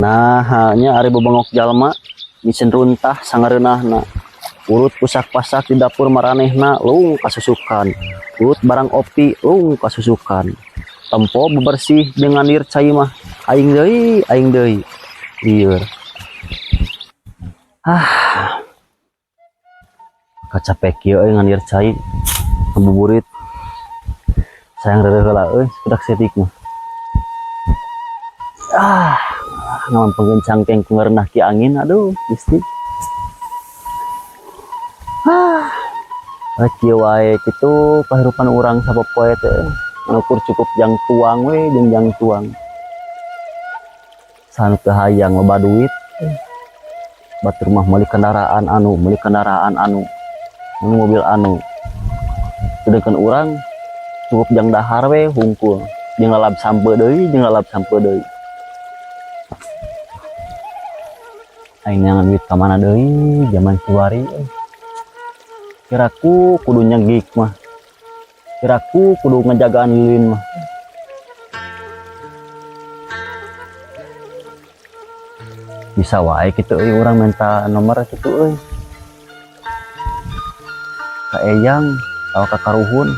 Nah, nya ari bebengok jalma misen runtah sangareunahna. Urut pusak-pasak di dapur maranehna lung kasusukan. Urut barang opi lung kasusukan. Tempo bebersih jeung ngandir cai mah aing deui, aing deui. Lieur. Ah. Kacapek kieu euy ngandir cai ngabuburit. Sayang reureun heula euy sakedak setik mah. Ah, ngalempengkeun cangkeng ku ngareunah ki angin, aduh Gusti. Ah, kieu wae kitu kahirupan urang sapopoe teh. Ukur cukup jang tuang we jeung jang tuang. Saha nu teu hayang loba duit. Batur mah meuli kendaraan anu, meuli kendaraan anu, meuli mobil anu. Sedangkan urang cukup jang dahar we hungkul, jeung lalap sampeu deui, jeung lalap sampeu deui. Aing neangan duit ka mana deui jaman kiwari euy. Kiraku kudu nyegik mah. Kiraku kudu ngejagaan lilin mah. Bisa wae kitu euy urang minta nomor kitu euy. Ka Eyang atawa ka Karuhun.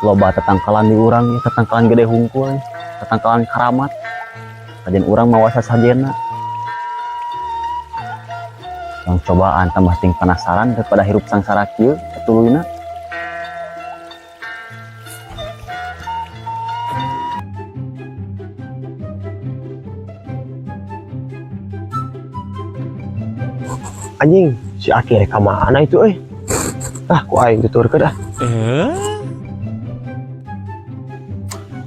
Loba tetangkalan di urang, tetangkalan gede hungkul, tetangkalan karamat. Kajian urang mawa sasajena. Yang cobaan tambah ting penasaran daripada hirup sangsara kieu katuluyna. Anjing, si Aki rek ka mana itu euy? Ah, ku aing tuturkeun ah.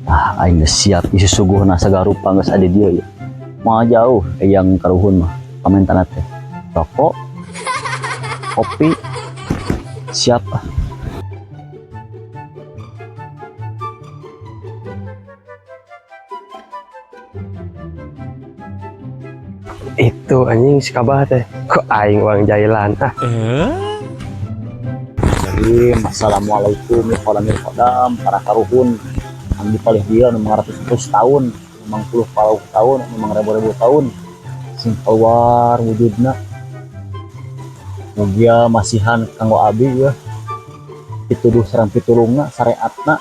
Ah, aing geus siap isi suguhna sagala rupa geus aya di dieu ieu. Moal jauh Eyang Karuhun mah pamentana teh. Rokok, kopi, siap ah. Itu anjing si Kabah teh. Kok aing uang jailan ah. Jadi, assalamualaikum warahmatullahi wabarakatuh para karuhun anu di palih dieu anu mangaratus-ratus tahun, anu mangpuluh puluh tahun, anu mangribu-ribu tahun sing keluar wujudna. Mugia masihan kanggo abi ya. Pituduh sareng pitulungna syariatna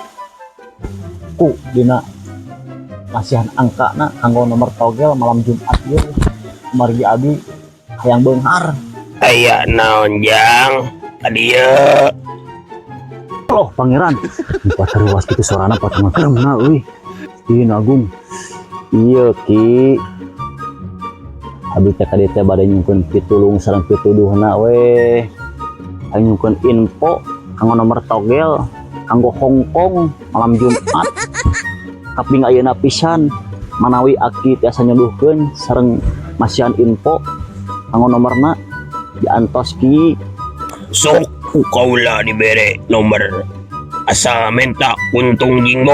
ku dina masihan angkana kanggo nomor togel malam Jumat ieu. Margi abi hayang beunghar. Aya naon jang ka dieu? Oh, pangeran. Di ruas kitu sorana patah geremna euy. Ieu Agung. Ieu Ki. Abi teh ka dieu teh bade nyungkeun pitulung sareng pituduhna we. Hayang nyungkeun info kanggo nomor togel kanggo Hongkong malam Jumat. Kaping ayeuna pisan manawi aki tiasa nyuduhkeun sareng masihan info kanggo nomorna diantos Ki. Sok ku kaula dibere nomor asa minta untung jinggo.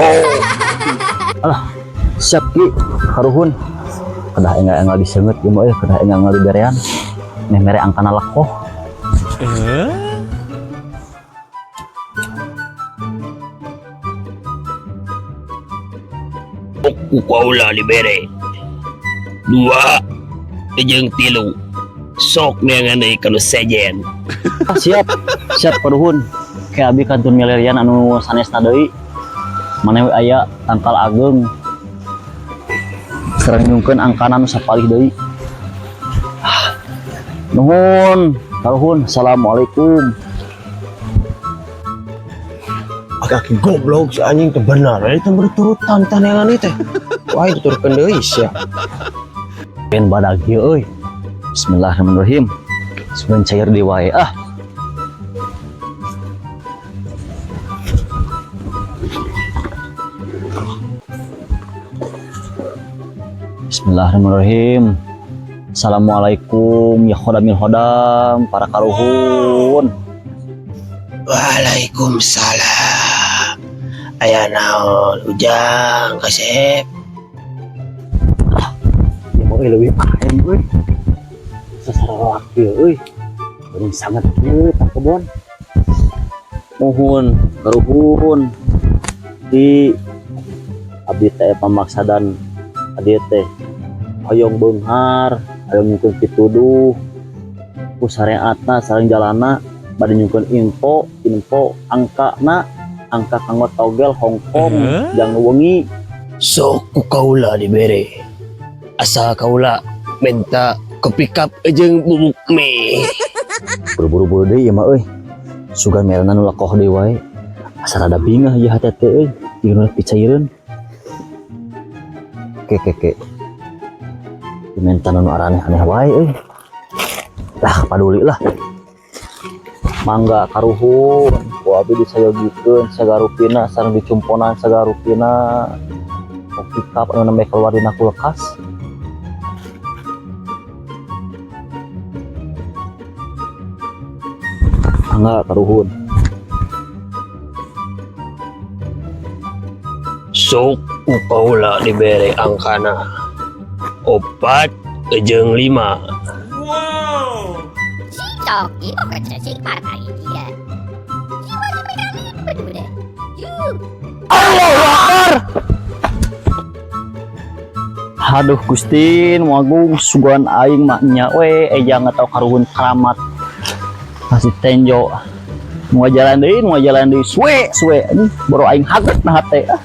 Alah, siap Ki, karuhun. Kedah enggal-enggal diseungeut ieu mah euy, kedah enggal-enggal diberean. Meh mere angkana lekoh. Sok ku kaula dibere 2 jeung 3. Sok neangan deui kana sejen. Ah, siap, siap karuhun. Ke abi kantun milarian anu sanesna deui. Mane we aya tangkal ageung. Sareng nyungkeun angkana nu sapalih deui. Ah, nuhun, karuhun. Assalamualaikum. Aki-aki goblok si anjing teh bener we teh berturutan tah neangan ieu teh. Wah, tuturkeun deui sia. Ben badag ieu euy. Bismillahirrahmanirrahim. Sebenarnya cair di wae ah. Bismillahirrahmanirrahim. Assalamualaikum ya khodamil khodam para karuhun. Waalaikumsalam. Aya naon Ujang kasep? Ya mau leuwih aing euy. Sasarelak ieu euy. Beuring sangat ieu tah kebon. Muhun karuhun di abdi teh pamaksadan abdi teh Hoyong beunghar, hoyong nyungkeun pituduh ku syariatna sareng jalana, bade nyungkeun info info angkana, angka kanggo togel Hongkong jang wengi. Sok ku kaula dibere. Asa kaula menta kopi cup jeung bubuk mie. Buru-buru deui ieu mah euy. Sugan merana nu lakoh deui wae. Asa rada bingah ieu hate teh euy, jeung nu picaireun. Ke ke ke. Dimenta nu araneh-aneh wae euy. Lah, paduli lah. Mangga karuhun, ku abi disayogikeun sagarupina sareng dicumponan sagarupina. Kopi cup anu nembe keluar dina kulkas. Mangga karuhun. Sok ku kaula dibere angkana 4 jeung 5. Aduh Gusti nu Agung, sugan aing mah nya we ejang atau karuhun keramat masih tenjo nu jalan deui, nu jalan deui, suwe suwe anjing boro aing haget na hate ah.